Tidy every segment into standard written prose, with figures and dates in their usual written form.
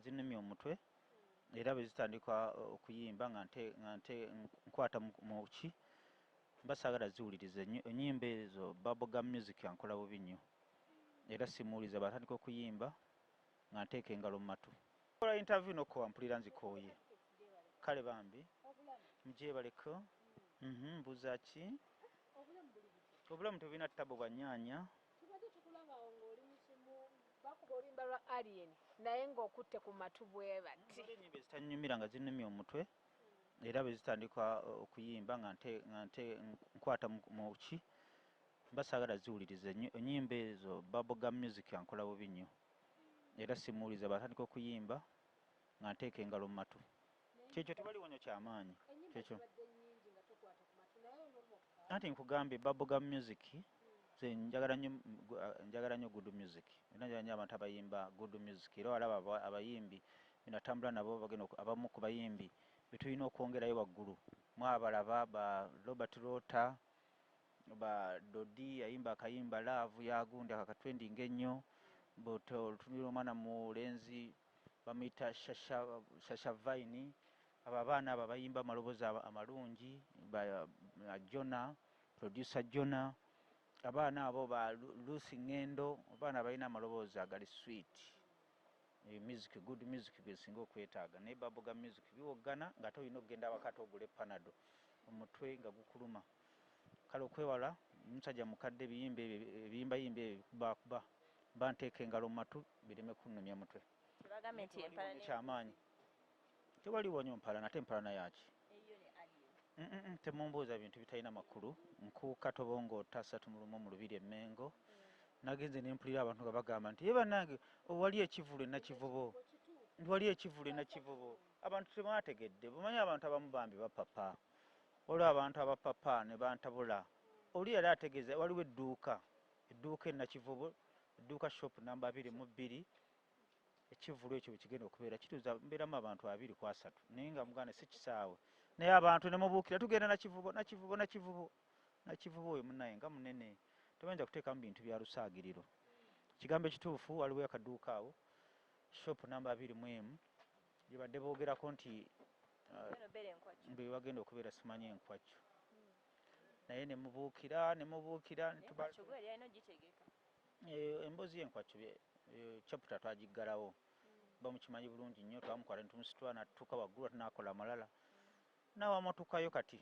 zinnumya omutwe era bwe zitandika okuyimba nga nte nga nte nkwata mu ki mba saagala ziwuliriza. Ennyimba ezo bubblegum music ankola bubi nnyo era simuwuliriza. Bw'atandika okuyimba nga nteeka engalo mu matu. Kola interview nokkowa mpulira nzikooye. Kale bambi mugyebaleko. Mbuuza ki? Obulamu tebulina ttabu bwa nnyaanya. Tubadde tukulaba awo ng'oli mukimu bakuba oluyimba lwa Alien naye ng'okutte ku matu bwe bati. Ennyimba ezitanyumira nga zinnumya omutwe era bwe zitandika okuyimba nga nte nga nte nkwata mu ki mba saagala ziwuliriza. Ennyimba ezo bubblegum music ankola bubi nnyo era simuwuliriza. Bw'atandika okuyimba nga nteeka engalo mu matu. Kyekyo tewaliwo nnyo kyamaanyi. Ennyimba Kyekyo. zibadde nnyingi nga tokwata ku matu naye olwo. Anti nkugambye, bubblegum music nze njagala nnyo, njagala nnyo good music era njagala nnyo abantu abayimba good music. Era walaba abayimbi benatambula nabo bagenda abamu ku bayimbi betulina okwongerayo waggulu mwabalaba ba Robert Rota, ba Dodi ayimba akayimba Love yagundi akakatrending ennyo. Otunulira omwana mulenzi bamuyita Shasha, Shasha Vine. Abo abaana abo abayimba amaloboozi amalungi ba Jona, producer Jona, abaana abo ba Lucy Ngendo, abaana balina amaloboozi agali sweet. Music, good music gwesinga okwetaaga, naye bubblegum music biwoggana ng'ate olina okugenda awaka ate ogule Panado omutwe nga gukuluma. Kale okwewala omusajja mukadde ebiyimba ebyo ebiyimbayimba ebyo bikubakuba mba nteeka engalo mu matu bireme kunnumya mutwe. Tebagambye nti empalana Kyamaanyi tewaliwo nnyo mpalana, ate empalana yaki? Eyo ne Alien. Temumbuuza bintu bitalina makulu. Nkuuka tobongoota 31 mu Lubiri Emmengo. Nagenze ne mpulira abantu nga bagamba nti, "Ye bannange, wali ekivulu e Nakivubo, nti wali ekivulu e Nakivubo." Abantu temwategedde bumanyi. Abantu abamu bambi bapapa, waliwo abantu abapapa ne bantabula. Oli yali ategeeza waliwo edduuka, edduuka e Nakivubo, edduuka shop namba 22. Ekivulu ekyo bwekigenda okubeera kituuza mbeeramu abantu 23, naye nga muganda si kisaawe, naye abantu ne mubuukira tugenda Nakivubo, Nakivubo, Nakivubo, Nakivubo. Oyo munnaye nga munene, tebayinza kuteekamu bintu bya lusaagiriro. Ekigambo ekituufu, waliwo akaduuka awo shop namba 21 gyebadde boogerako nti Geno beera enkwakyo. Mbe wagenda okubeera simanyi enkwakyo, naye ne mubuukira ne mubuukira ne Enkwakyo gwe yali alina ogitegeka. Emboozi y'enkwakyo chapter twagiggalawo, bamukimanyi bulungi nnyo. Twamukwata ne tumusitula natuuka waggulu ate n'akola amalala n'awamatukayo. Kati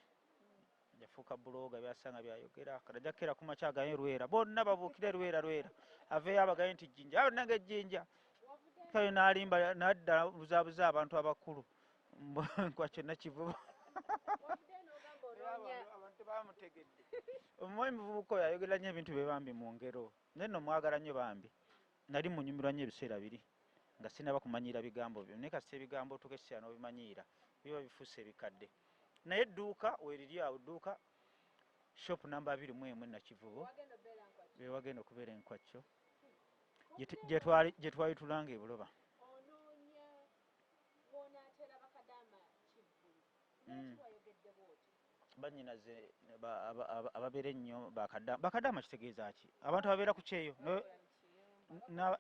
yafuuka blogger, byasanga byayogera. Kati ajja kukeera ku makya agaye Lwera, bonna babuukire Lwera, Lwera aveeyo abagaye nti Jjinja, nange Jjinja. Kale n'alimba nadda buzaabuza abantu abakulu nkwakyo Nakivubo. Wavuddeyo n'ogamba onoonya Abantu tebamutegedde. Omumanyi muvubuka oyo ayogera nnyo ebintu bye bambi mu ngero, naye nno mwagala nnyo bambi. Nali munyumirwa nnyo ebiseera biri nga sinaba kumanyiira bigambo byo, naye kasita ebigambo otuuka ekiseera n'obimanyiira biba bifuuse ebikadde. Naye edduuka weeriri awo, dduuka shop namba 21 Nakivubo. Wagenda obeera nkwakyo. Be wagenda okubeera enkwakyo gye twali tulanga ebuloba. Onoonya bw'onaatera bakadaama kivvulu. Lwaki wayogedde bw'otyo? Bannyinaze ababeera ennyo bakadaama. Bakadaama kitegeeza ki? Abantu ababeera ku kyeyo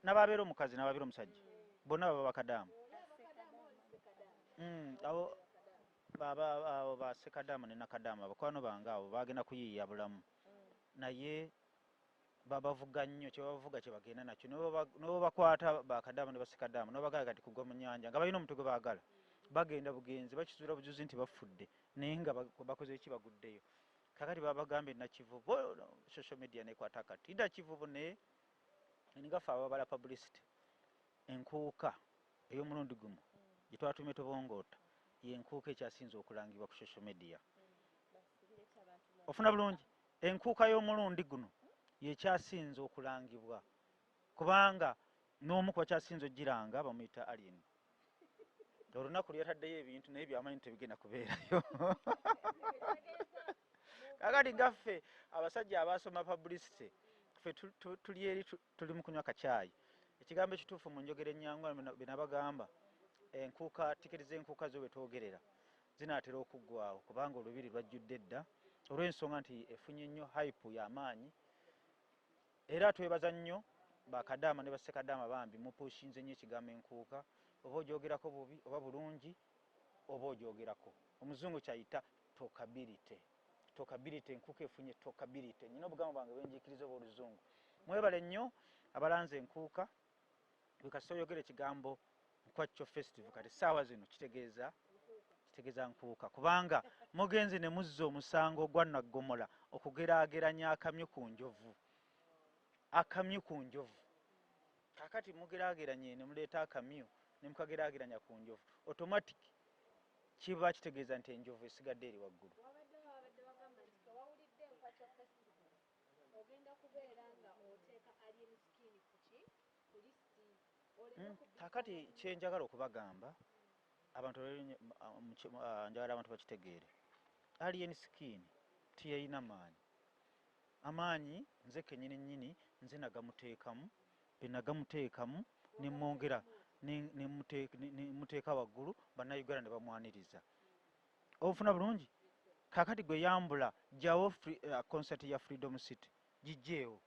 n'ababeera omukazi n'ababeera omusajja bonna baba bakadaama. Bakadaama oli sekadaama. Abo abo ba sekadaama ne nakadaama bakwano bange abo bagenda kuyiiya bulamu, naye babavuga nnyo. Kyebabavuga kyebagenda nakyo, nebabakwata bakadaama ne basekadaama nobagala kati kugwa mu nyanja nga balina omutwe gwe baagala, bagenda bugenzi bakizuula bujuzi nti bafudde, naye nga bakoze ki? Baguddeyo. Kakati babagambye Nakivubo, social media nekwata kati Nakivubo, naye ningafe ababala publicity, enkuuka ey'omulundi gumu gye twatumye tobongoota yenkuuka ekyasinze okulangibwa ku social media. Basuubire ki abantu mu Ofuna bulungi, enkuuka y'omulundi guno yekyasinze okulangibwa kubanga n'omu ku bakyasinze ogiranga bamuyita Alien. Olunaku lwe yataddeyo ebintu naye byamanyi tebigenda kubeerayo. Kakati ngaffe abasajja abasoma publicity, ffe tuli eri tuli mu kunywa kacaayi. Ekigambo ekituufu mu njogera ennyangu bye nabagamba, enkuuka, tiketi z'enkuuka zo bwe twogerera zinaatera okuggwawo kubanga olubiri lwajjudde dda olw'ensonga nti efunye nnyo hype y'amaanyi. Era twebaza nnyo bakadaama ne basekadaama bambi mupushinze nnyo ekigambo enkuuka. Oba ogyogerako bubi oba bulungi, oba ogyogerako, omuzungu kyayita talkability. Talkability, enkuuka efunye talkability. Nyina obugambo bwange bwenjikiriza oba oluzungu. Mwebale nnyo abalanze enkuuka. Bwekasita oyogera ekigambo Nkwacco Festival kati saawa zino kitegeeza nkuuka, kubanga mugenzi ne muzza omusango gwa naggomola okugeraageranya akamyu ku njovu. Akamyu ku njovu, kakati mugeraageranye ne muleeta akamyu ne mukageraageranya ku njovu, automatic kiba kitegeeza nti enjovu esigadde eri waggulu. Wabadde wagamba nti kewawulidde Nkwakyo Festival ogenda kubeera nga oteeka Alien Skin kuki ku lisiti. Kakati kyenjagala okubagamba abantu, njagala abantu bakitegeere, Alien Skin tiyalina maanyi. Amaanyi nze kenyini nyini nze nagamuteekamu, benagamuteekamu nemwongera nemuteeka waggulu, Bannayuganda ne bamwaniriza. Obufuna bulungi. Kakati gwe yambula jjawo concert ya Freedom City, gijjeewo,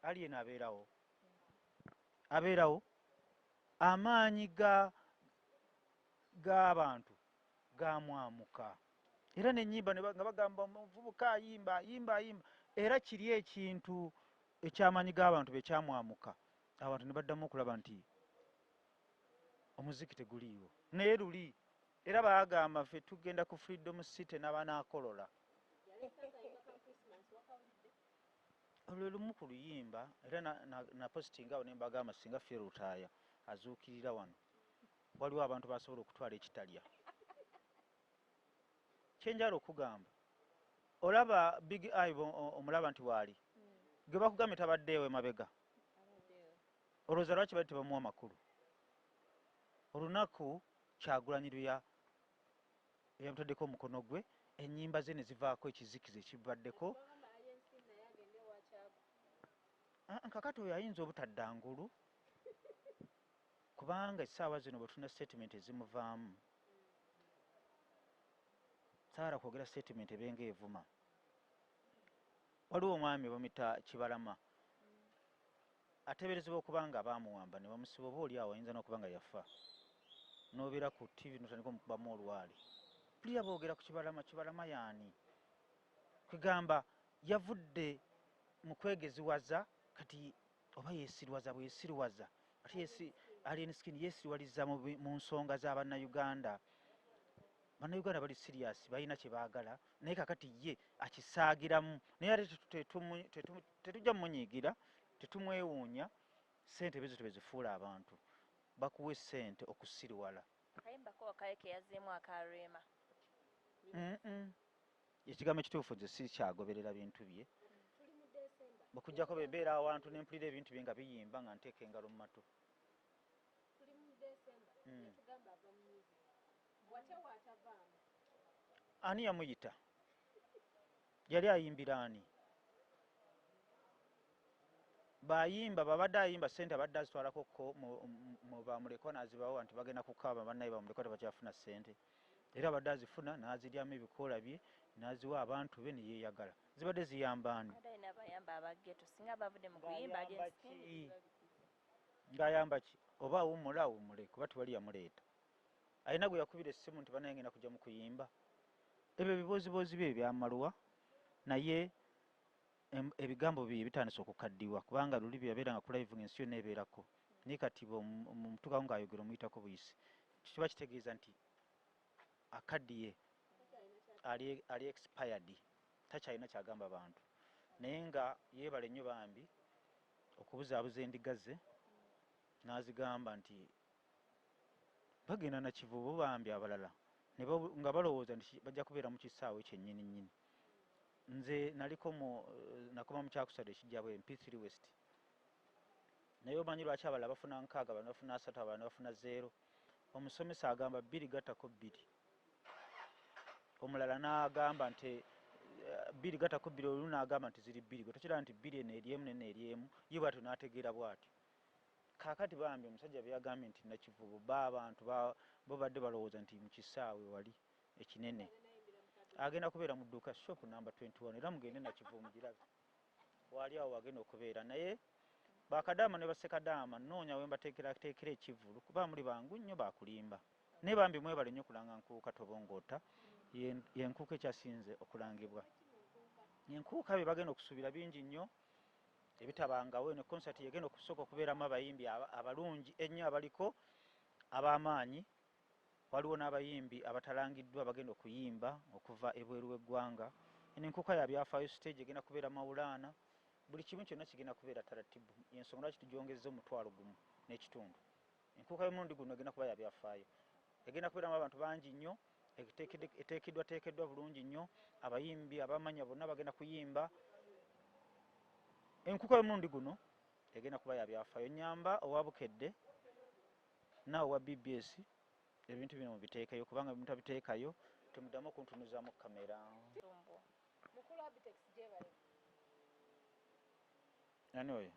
Alien abeerawo, abeerawo. Amaanyi g'abantu gamwamuka era nenyimba nga bagamba omuvubuka ayimba, ayimba, ayimba. Era kiri ekintu ekyamaanyi g'abantu bekyamwamuka, abantu ne baddamu okulaba nti omuziki teguliiwo. Naye luli era baagamba ffe tugenda ku Freedom City n'abanaakolola. Olwo lumu ku luyimba era napositinga awo ne mbagamba singa ffe Lutaaya azuukirira wano, waliwo abantu basobola okutwala ekitalya. Kyenjala okugamba, olaba Big Eye, omulaba nti waali gwe bakugambye tabaddeewo emabega, olowooza lwaki bali tebamuwa makulu? Olunaku Kyagulanyi lwe yamutaddeko omukono gwe, ennyimba ze ne zivaako ekizikiza ekibaddeko. Kakati oyo ayinza obutadda ngulu, kubanga essaawa zino bwe tulina statement ezimuvaamu, saagala kwogera statement ebenga evuma. Waliwo omwami bamuyita Kibalama, ateeberezebwa okuba nga baamuwamba ne bamusiba, oba oli awo ayinza n'okuba nga yafa. N'obeera ku TV notandika omukubamu olwali, mpulira boogera ku Kibalama. Kibalama yaani? Kwegamba yavudde mu kwegeziwaza, kati oba yeesiriwaza bwesiriwaza, ate Alien Skin yeesiriwaliza mu nsonga z'Abannayuganda. Bannayuganda bali serious, balina kye baagala, naye kakati ye akisaagiramu. Naye ate tetujja mumunyiigira, tetumwewuunya. Sente bezo tebezifuula abantu, bakuwa essente okusiriwala. Akayimbako wakaye ke yazzeemu akareema. Ekigambo ekituufu, nze si kyagoberera bintu bye, okujjako bembeera awantu nempulira ebintu bye nga biyimba nga nteeka engalo mu matu. Ani yamuyita? Yali ayimbira ani? Bayimba babadde ayimba, sente abadde azitwalako ko mu bamulekwa n'azibawa nti bagenda kukaaba. Bannaye bamulekwa tebakyafuna sente, era abadde azifuna n'aziryamu ebikoola bye n'aziwa abantu be neyeeyagala. Zibadde ziyamba ani? Abadde alina abayamba abageto singa bavudde mu kuyimba. Ng'ayamba ki? Ng'ayamba ki? Oba awummule, awummule, kuba tewali yamuleeta. Alina gwe yakubira essimu nti banaye ngenda kujja mu kuyimba? Ebyo ebibooziboozi bye ebyamaluwa, naye ebigambo bye bitandise okukaddiwa, kubanga luli bye yabeeranga ku live ng'ensi yonna ebeerako, naye kati bw'omutuukako ng'ayogera omuyitako buyisi. Kiba kitegeeza nti akaddiye, ali expired, takyalina kyagamba bantu. Naye nga yeebale nnyo bambi okubuzaabuza endiga ze n'azigamba nti bagenda Nakivubo. Bambi abalala ne nga balowooza nti bajja kubeera mu kisaawe kyennyini nnyini. Nze naliko mu nakoma mu kyakusatu ekijjabwe MP3 West, naye omanyi lwaki abalala bafuna 60, bano bafuna 30, abalala bafuna 0? Omusomesa agamba 2 gattako 2, omulala n'agamba nti 2 gattako 2, olu n'agamba nti ziri 2. Gwe tokiraba nti 2 eno eri emu neno eri emu? Ye bwatyo n'ategeera bw'atyo. Kaakati bambi omusajja bye yagambye nti Nakivubo, ba abantu bo badde balowooza nti mu kisaawe wali ekinene agenda kubeera mu dduuka shop number 21, era mugende Nakivubo mugirabe waali awo wagenda okubeera. Naye Bakadaama ne basekadaama nnoonya we mbateekerateekera ekivvulu kuba muli bangu nnyo bakulimba. Naye bambi mwebale nnyo kulanga Nkuuka Tobongoota, ye nkuuka ekyasinze okulangibwa. Enkuuka bye bagenda okusuubira bingi nnyo ebitabangawo. Eno concert yegenda okusooka okubeeramu abayimbi abalungi ennyo abaliko ab'amaanyi. Waliwo n'abayimbi abatalangiddwa bagenda okuyimba okuva ebweru w'eggwanga. Eno enkuuka ya byafaayo, stage egenda kubeera Maulana, buli kimu kyonna kigenda kubeera taratibu. Yensonga lwaki tugyongezza 500,000. Enkuuka y'omulundi guno egenda kuba ya byafaayo, egenda kubeeramu abantu bangi nnyo, eteekeddwateekeddwa bulungi nnyo, abayimbi abamanya bonna bagenda kuyimba. Enkuuka y'omulundi guno egenda kuba ya byafaayo. Nyamba owa Bukedde naawe owa BBS, ebintu bino mubiteekayo, kubanga mutabiteekayo temuddamu okuntunuzaamu kamera. Mukulu Abitex gyebayo. Ani oyo?